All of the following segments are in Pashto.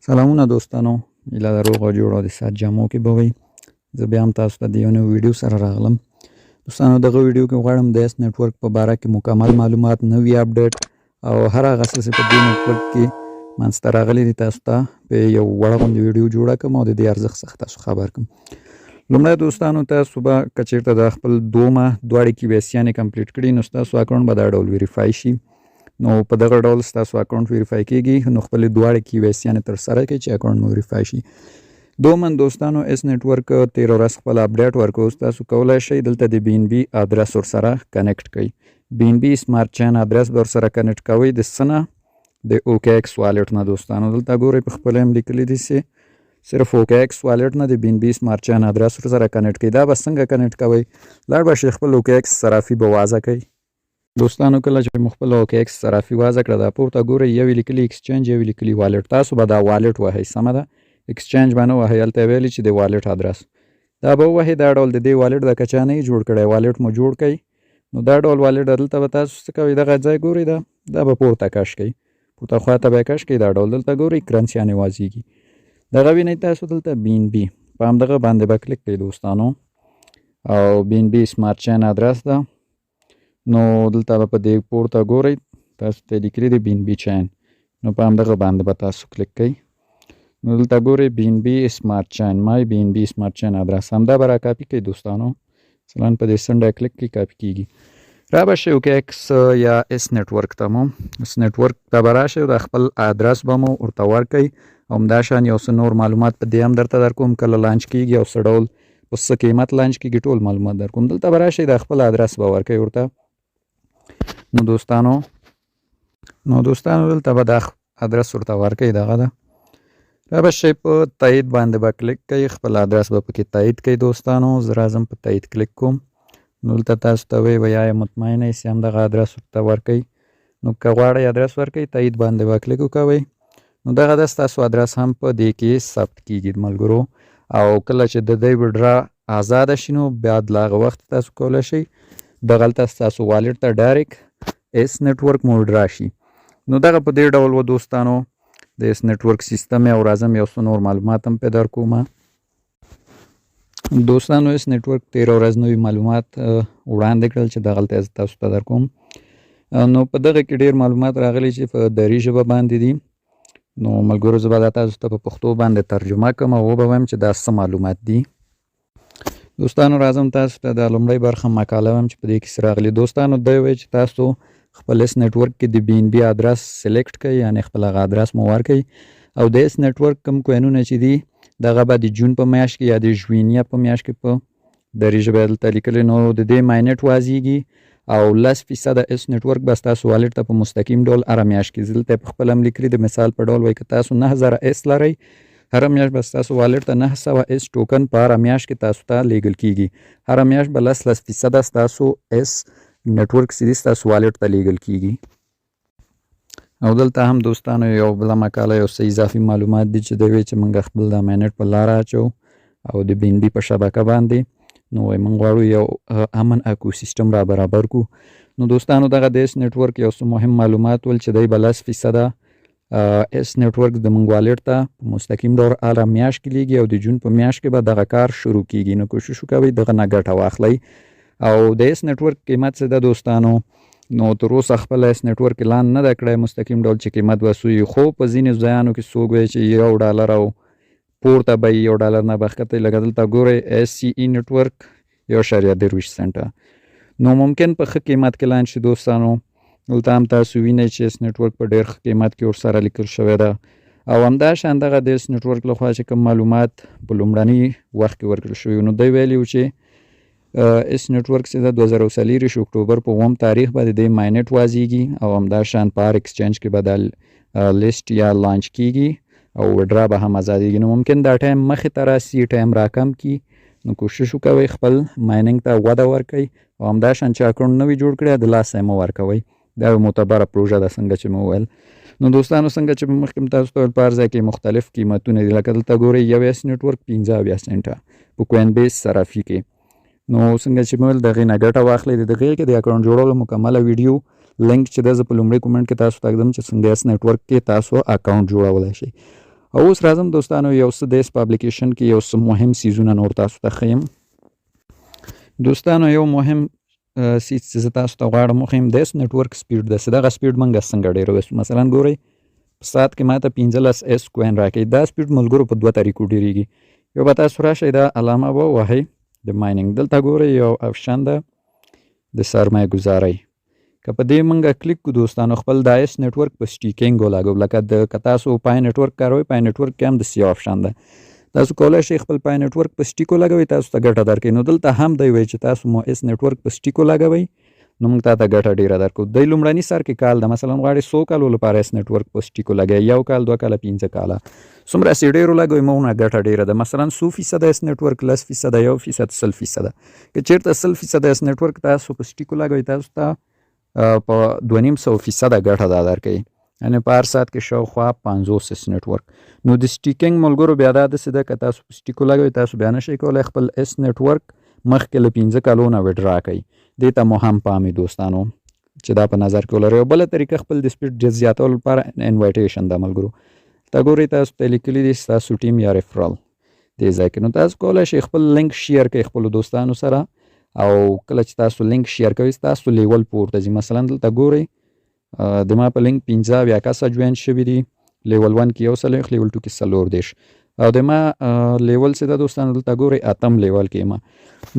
سلامونه دوستانو، هیله ده روغ او جوړ او د صحت جامو کې به وئ. زه بیا هم تاسو ته د یو نوي ویډیو سره راغلم. دوستانو، دغه ویډیو کې غواړم د اس نټورک په باره کې مکمل معلومات، نوي اپډیټ او هر هغه څه چې په دې نټورک کې منځته راغلي دي، تاسو ته په یو وړه غوندې ویډیو جوړه کړم او د دې ارزښت څخه تاسو خبر کړم. لومړی دوستانو، تاسو به که چېرته د خپل دومه دواړې KYC یانې complete کړي، نو ستاسو اکاونټ به دا ډول verify شي. نو په دغه ډول ستاسو اکاونټ verify کیږي، نو خپلې دواړې KYC یانې ترسره کړئ چې اکاونټ مو verify شي. دومن دوستانو، اس نټورک تېره ورځ خپل اپډیټ ورکړو. تاسو کولای شئ دلته د بي ان بي ادرس ورسره connect کړئ. بي ان بي smart chain ادرس به ورسره connect کوئ. د څه نه؟ د OKX wallet نه. دوستانو، دلته ګورئ، په خپله هم لیکلي دي چې صرف OKX wallet نه د بي ان بي smart chain ادرس ورسره connect کړئ. دا به څنګه connect کوئ؟ لاړ به شئ، خپل OKX صرافي به وازه کړئ. دوستانو، کله چې مو خپل OKX صرافي وازه کړه، دا پورته ګورئ، یو یې لیکلي exchange، یو یې لیکلي wallet. تاسو به دا wallet وهئ، سمه ده؟ exchange به نه وهئ. هلته یې ویلي چې د wallet ادرس دا به ووهئ. دا ډول د دې wallet د که چا نه یې جوړ کړی، wallet مو جوړ کړئ. نو دا ډول wallet دلته به تاسو څه کوئ؟ دغه ځای ګورئ، دا به پورته کش کړئ، پورته خواته به یې کش کړئ. دا ډول دلته ګورئ، کرنسیانې وازیږي. دغه وینئ تاسو دلته بي ان بي، په همدغه باندې به کلیک کړئ دوستانو، او بي ان بي smart chain ادرس ده. نو دلته به په دې پورته ګورئ، تاسو ته لیکلي دي بي ان بي chain، نو په همدغه باندې به تاسو کلیک کړئ. نو دلته ګورئ، بي ان بي smart chain، my BNB smart chain address، همدا به را کاپي کړئ دوستانو. مثلا په دې څنډه کلیک کړئ، کاپي کیږي. را به شئ OKX یا اس نټورک ته مو، اس نټورک ته به راشئ او د خپل ادرس به مو ورته ورکړئ. او همداشان یو څه نور معلومات په دې هم درته درکوم، کله launch کیږي او څه ډول په څه قیمت launch کیږي، ټول معلومات درکوم. دلته به راشئ، د خپل ادرس به ورکړئ ورته. نو دوستانو، دلته به دا ادرس ورته ورکړئ، دغه ده. را به شئ، په تایید باندې به کلیک کړئ، خپل ادرس به پکې تایید کړئ. دوستانو، زه راځم په تایید کلیک کوم. نو دلته تاسو ته وایي، آیا مطمئن یئ چې همدغه ادرس ورته ورکړئ؟ نو که غواړئ ادرس ورکړئ، تایید باندې به کلیک وکوئ. نو دغه د ستاسو ادرس هم په دې کې ثبت کیږي ملګرو، او کله چې د دې withdraw آزاده شي، نو بیا له هغه وخت تاسو کولی شئ دغلته ستاسو wallet ته direct اس نټورک مو withdraw شي. نو دغه په دې ډول و دوستانو د اس نټورک سیستم. او راځم یو څه نور معلومات هم پرې در کوم. دوستانو، اس نټورک تېره ورځ نوي معلومات وړاندې کړل چې دغلته زه تاسو ته در کوم. نو په دغه کې ډېر معلومات راغلي چې په دري ژبه باندې دي. نو ملګرو، زه به دا تاسو ته په پښتو باندې ترجمه کړم او وبه وایم چې دا څه معلومات دي. دوستانو، راځم تاسو ته د لومړۍ برخه مقاله وایم چې په دې کې څه راغلي. دوستانو، دی وایي چې تاسو خپل اس نټورک کې د بي ان بي ادرس select کړئ، یعنې خپل هغه ادرس مو ورکړئ، او د اس نټورک کوم coin ونه چې دي، دغه به د جون په میاشت کې یا د ژوینیا په میاشت کې، په دري ژبه دلته لیکلي، نو د دې mainnet وازیږي او 10% اس نټورک به ستاسو wallet ته په مستقیم ډول هره میاشت کې. دلته په خپل هم لیکلي، د مثال په ډول وایي که تاسو 9000 اس لرئ، هره میاشت به ستاسو wallet ته 900 اس ټوکن په هره میاشت کې تاسو ته لیږل کیږي. هره میاشت به لس لس فیصده ستاسو اس نټورک چې دي، ستاسو wallet ته لیږل کیږي. او دلته هم دوستانو یو بله مقاله، یو څه اضافي معلومات دي چې دی وایي چې موږ خپل د mainnet په لاره اچو او د بي ان بي په شبکه باندې. نو وایي موږ غواړو یو امن اکوسیستم را برابر کړو. نو دوستانو، دغه د اس نټورک یو څه مهم معلومات ول چې دی به 10% اس نټورک د موږ wallet ته په مستقیم ډول هره میاشت کې لیږي او د جون په میاشت کې به دغه کار شروع کیږي. نو کوشش وکوئ دغه نه ګټه واخلئ. او د اس نټورک قیمت څه ده دوستانو؟ نو تر اوسه خپل اس نټورک اعلان نه ده کړی مستقیم ډول چې قیمت به څو وي، خو په ځینې ځایانو کې څوک وایي چې 1 ډالر او پورته به، 1 ډالر نه به ښکته. لکه دلته ګورئ، اس سی ای نټورک 1.23 سنټه. نو ممکن په ښه قیمت کې launch شي. دوستانو، دلته هم تاسو وینئ چې اس نټورک په ډېر ښه قیمت کې ورسره لیکل شوی ده. او همداشان دغه د اس نټورک لخوا چې کوم معلومات په لومړني وخت کې ورکړل شوي، نو دوی ویلي وو چې اس نټورک چې د 2024 اکتوبر په 7 تاریخ به د دې mainnet وازیږي او همداشان په هر exchange کې به دا لیست یا launch کیږي او withdraw به هم ازادیږي. نو ممکن دا time مخې ته راسي، time راکم کی. نو کوشش وکوئ خپل mining ته وده ورکړئ او همداشان چې اکاونټ نوی جوړ کړئ، د لاسه یې مه ورکوئ. دا یو معتبره پروژه ده، څنګه چې مې وویل. نو دوستانو، څنګه چې مخکې تاسو ته ویل، په هر ځای کې مختلف قیمتونه دي. لکه دلته ګورئ، یو اس نټورک 75 سنټه په کوین بیس صرافي کې. نو څنګه چې مې ویل، دغې نه ګټه واخلئ. د دغې کې د اکاونټ جوړولو مکمله ویډیو لینک چې ده، زه په لومړي کومنټ کې تاسو ته ږدم چې څنګه اس نټورک کې تاسو اکاونټ جوړولی شئ. او اوس راځم دوستانو یو څه د اس په اپلیکیشن کې یو څه مهم څیزونه نور تاسو ته ښیم. دوستانو یو مهم څیز چې زه تاسو ته غواړم وښیم د اس نټورک سپیډ ده چې دغه سپیډ موږ څنګه ډېروی شو. مثلا ګورئ په ساعت کې ماته 15 اس کوین راکوي. دا سپیډ ملګرو په دوه طریقو ډېرېږي. یو به تاسو راشئ دا علامه به ووهئ د مایننګ، دلته ګورئ یو اپشن ده د سرمایه ګذارۍ، که په دې مونږ کلیک کو دوستانو خپل د اس نټورک په سټیکینګ ولاګو، لکه د که تاسو پای نټورک کاروئ پای نټورک کې هم د سی آپشن ده، تاسو کولای شئ خپل پای نټورک په سټیک ولګوئ، تاسو ته ګټه درکوي. نو دلته هم دی وایي چې تاسو مو اس نټورک په سټیک ولګوئ نو موږ تاته ګټه ډیره درکو. دی لومړني سر کې کال ده، مثلا غواړې څو کالو لپاره اس نټورک په سټیک ولګوي، یو کال، دوه کاله، 5 کاله، څومره سي ډېر ولګوي موږ نه ګټه ډېره ده. مثلا څو فیصده اس نټورک، 10 فیصده، 1 فیصد، 100 فیصده. که چېرته 100 فیصده اس نټورک تاسو په سټیک ولګوئ تاسو ته په 250 فیصده ګټه دا درکوي، یعنې په هر ساعت کې شاوخوا 50 اس نټورک. نو د staking ملګرو بیا دا داسې ده که تاسو په stake ولګوئ تاسو بیا نشئ کولی خپل اس نټورک مخکې له 5 کالو نه withdraw کړئ. دې ته مو هم پام وي دوستانو چې دا په نظر کې ولرئ. او بله طریقه خپل د سپیډ د زیاتولو لپاره invitation ده ملګرو. تا ګورئ تاسو ته لیکلي دي ستاسو ټیم یا referral دې ځای کې، نو تاسو کولی شئ خپل لینک share کړئ خپلو دوستانو سره، او کله چې تاسو لینک share کوئ ستاسو لیول پورته ځي. مثلا دلته ګورئ د ما په لینک 75 کسه join شوي دي، level 1 کې 41، level 2 کې 34، او د ما لیول څه ده دوستانو دلته ګورئ اتم لیول کې ما.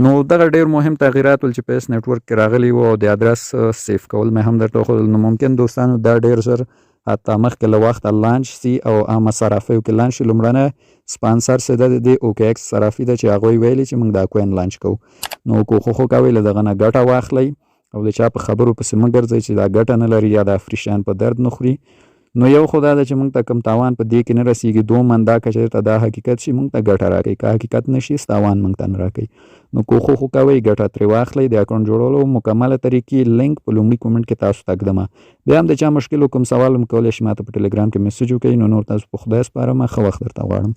نو دغه ډیر مهم تغیرات ول چې په اس نټورک کې راغلي وو، او د ادرس save کول مې هم درته وښودل. نو ممکن دوستانو دا ډیر ژر حتی مخکې له وخته launch سي او عامه صرافیو کې launch شي. لومړنی سپانسر څه ده د OKX صرافي ده چې هغوی ویلي چې موږ دا coin launch کوو. نو کوښښ وکوئ له دغه نه ګټه واخلئ او د چا په خبرو پسې مه ګرځئ چې دا ګټه نه لري یا دا free شیان په درد نه خوري. نو یو خو دا ده چې موږ ته کوم تاوان په دې کې نه رسیږي، دوم دا که چېرته دا حقیقت شي موږ ته ګټه راکوي، که حقیقت نه شي هېڅ تاوان موږ ته نه راکوي. نو کوښښ وکوئ ګټه ترې واخلئ. د اکاونټ جوړولو مکمله طریقې لینک په لومړي کومنټ کې تاسو ته ږدمه. بیا هم د چا مشکل او کوم سوال هم کولی شي ماته په ټلګرام کې message وکړئ. نو نور تاسو په خدای سپارم، ښه وخت درته غواړم.